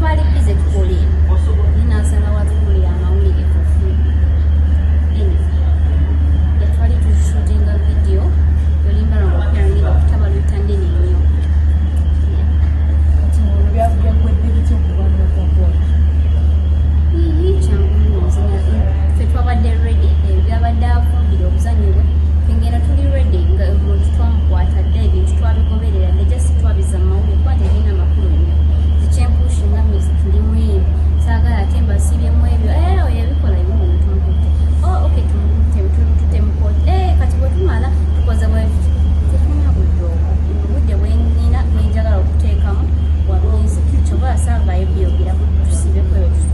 Twali busy tukola eno, naye n'asalawo atubuulire amawulire for free. Anyway, yatwali tushootinga video yolimba lwange appearing nga kutaba luyita nnene nnyo. Yeah. Kati olwo byaggwedde bitya okubanga kwa Bob? Ii, kyangu nnyo. Ffe twabadde ready. Byabadde afumbire obuzanyo bwe, ffe ngeno tuli ready nga omuntu twamukwata dda, ebintu twabigoberera dda, just twabiza mu mawulire kuba tebirina makulu nnyo. Zikyempushinga music ndimu ebyo, saagala ate mbasiibyemu ebyo. Eh, oyo ebikola ebimu tumukutte. Oh, okay, tumukutte, tumututte mu kooti. Eh, kati bwe tumala tukoze bwe tuti, tetulina budde obwo. Obudde bwenina bwenjagala okuteekamu wa music, kyova saavaayo byogera, tusiibeko ebyo.